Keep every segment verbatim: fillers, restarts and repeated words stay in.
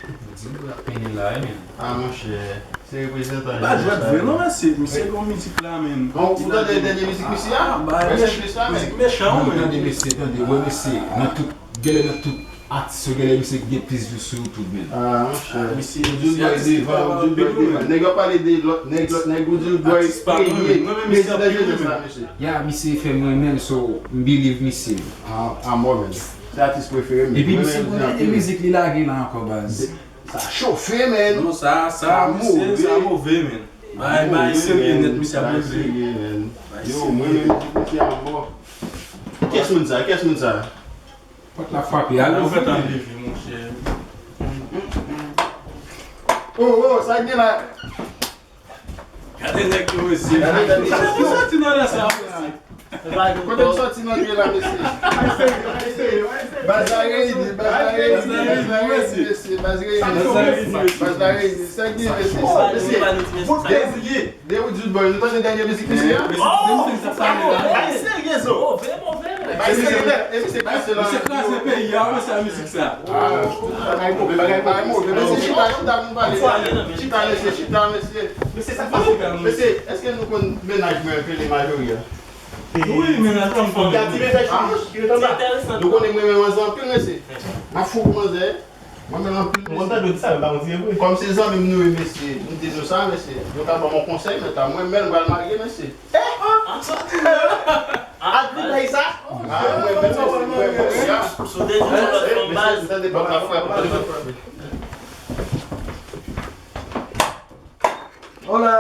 Di nou ap pennen la, wi, men. Ah, monchè, se reprezantan. Ba jwèt vre, non, mesye. Misye gen yon mizik la, men. Bon, ou tande dènye mizik misye a? Ah, ba, rechèch li sa, men. Mizik mechan, wi, men. Tande, mesye, tande. Wè, mesye, nan tout, genlè nan tout atis yo, genlè misye gen plis view sou YouTube, men. Ah, monchè. Misye, Oudjil Boy devan, Oudjil Boy devan. Nèg yo pale de lòt, nèg, lòt nèg, Oudjil Boy premye prezidan jenès la, mesye. Ya, misye fè mwen menm, so, m believe misye. Ah, ah, mwen menm. Se atis prefere m. Epi misye gen dènye mizik li lage la ankò, baz. Sa chofe, men. Non, sa, sa, misye, sa move, men. Bay, bay serye nèt, misye ap move. Yo, mwen menm, mizik misye a mò. Kiyès moun sa? Kiyès moun sa? Pòt la frape, al ouvri, men. Oh, oh, sa gen la? Gade nèg yo, mesye. Gade, gade. Kote m sòti nan lè sa, mesye? Kote m sòti nan lè la, mesye? Baz la reyini, baz la reyini, baz la reyini, mesye, baz reyini. Baz la reyini, mesye. Baz la reyini, sa k gen, mesye? Mesye, mesye. Bout dezi ye. De ou di bò, nou tande dènye mizik misye a? Bay serye, zo. Move, move, men. Bay serye, e misye kraze la. Misye kraze peyi a, wi, sa mizik sa. Ah, bagay move, bagay move. Mesye, chita, chita, nou pale. Chita, mesye, chita, mesye. Mesye, sa k pase? Mesye, èske nou konn mennaj mwen rele Majori a? Wi, mennaj mwen. Gad ti mennaj fè chou, ki ret anba. Nou konnen mwen renmen manzè anpil, mesye. M ap fou pou manzè. Mwen menm anpil, mesye. Mwen tande w di sa, men m pa konn si e vre. Kòm se zanmi m nou ye, mesye, m di nou sa, mesye. Yo ka ban m yon konsèy, men ta mwen menm m pral marye, mesye. Eh! Al tripay sa? Ah, mwen menm, mesye, mwen menm, ya. Sou de jou lòt fanm baz. Mesye, tande pa m ap frape. Hola.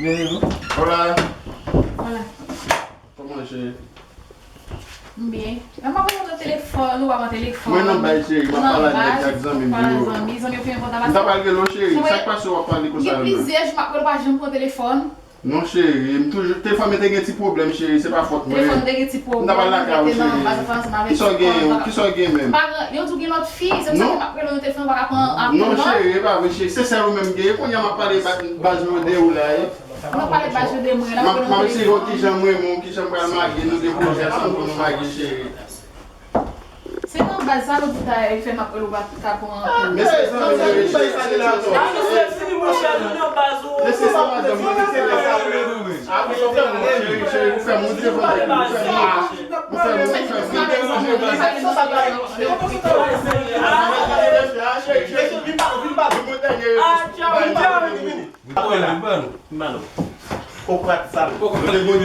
Hola, ¿cómo estás? Hola. Hola. Kòman, cheri? M byen. Lè m ap rele w nan telefòn, ou pa pran telefòn. Mwen nan bay, cheri, m ap pale ak nèg ak zanmi m yo. Zanmi, zanmi yo pi enpòtan pase. M ta pral rele w, cheri. Sa k pase w ap pale konsa la? Gen plizyè jou m ap rele w, pa janm pran telefòn. Non, cheri, m toujou, telefòn mwen te gen ti pwoblèm, cheri, se pa fòt mwen. Telefòn te gen ti pwoblèm. M ta pral lakay ou, cheri. Kisa w gen, kisa w gen menm? Pa gen, yo di w gen lòt fi, se pou sa ke m ap rele w nan telefòn, ou pa ka pran apèl mwen. Non, cheri, e pa vre, cheri. Se sèl ou menm m genyen. Kounye a m ap pale ba-, baz yo de ou la, e. Mwen pale baz yo de mwen, la, m ap eseye wè kijan m renmen w, kijan m pral marye, nou gen pwojè ansanm pou nou marye, cheri. Se nan baz sa nou pou ta fè m ap rele w pa ka pran anpil. Mesye, sa mwen, cheri, cheri, cheri, cheri, cheri, ou fè m monte vant, ou fè m monte, ou fè m monte. Apre la, vin ba nou. Vin ba nou. Kokrat sal. Gade yon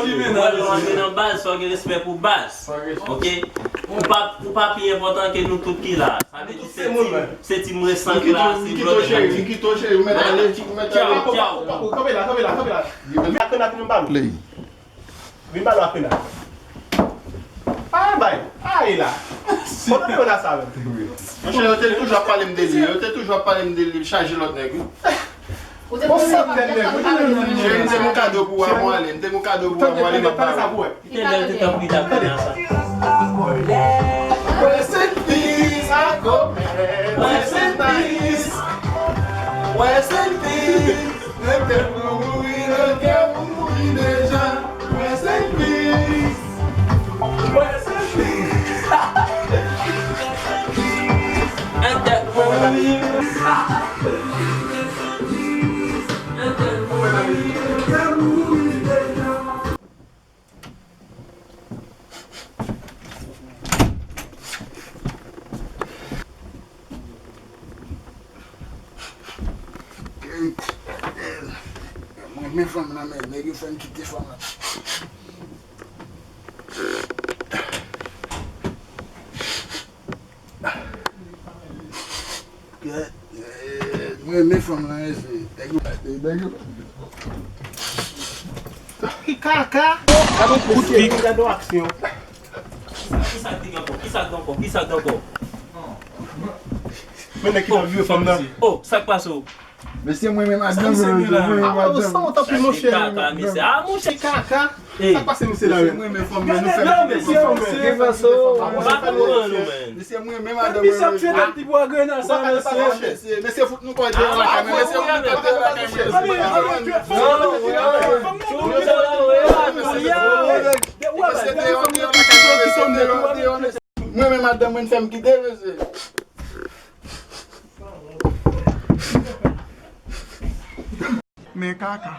limenaj. Mwen nan baz, fò gen respè pou baz. Ok? Ou pa, ou pa pi enpòtan ke nou tout ki la. Sa vle di se ti, se ti mwen san ki la, se blòdè. Nikito cheri, ou mèt ale, ou mèt ale. Kanpe la, kanpe la, kanpe la. Vin ba nou. Vin ba nou apre la. Pa bay. Ay la. Kote w la sa menm? Monchè, yo te toujou ap pale m de li. Yo te toujou ap pale m de li, chaje lòt nèg, wi. Ou te konnen pa t ap pale de mwen. Cheri, m te gen yon kado pou w, a mwen ale. M te gen yon kado pou w, a mwen ale, m ap ba ou. Etènèl te tanpri, dakò nan sa. Rest in peace, Uncle. Rest in peace. Rest in peace. Nèg te pran mouri nan kè moun mouri deja. Rest in peace. Rest in peace. Nèg te pran mouri. Mwen renmen fanm nan, men nèg yo fè m kite fanm nan. Mwen renmen fanm nan, mesye. Nèg yo, nèg yo. Ki kaka? Gade yon kout pik, gade yon aksyon. Kisa, kisa k gen ankò? Kisa k gen ankò? Kisa k gen ankò? Men nèg ki t ap jwe fanm nan. Oh, sa k pase w? Mesye, mwen menm madanm mwen, mwen menm madanm. Sa w t ap monchè. Kaka, mesye. Ah, monchè. Kaka. Sa k pase misye la menm? Mwen menm fanm nan, nou fè. Mesye, mwen menm madanm mwen. Mesye, mwen menm madanm mwen. Mesye, fout nou kò deyò lakay mwen. Mesye, fout nou kò deyò lakay mwen. Mesye, fout nou kò deyò lakay mwen. Mwen menm madanm mwen fè m kite l, mesye. Men kaka.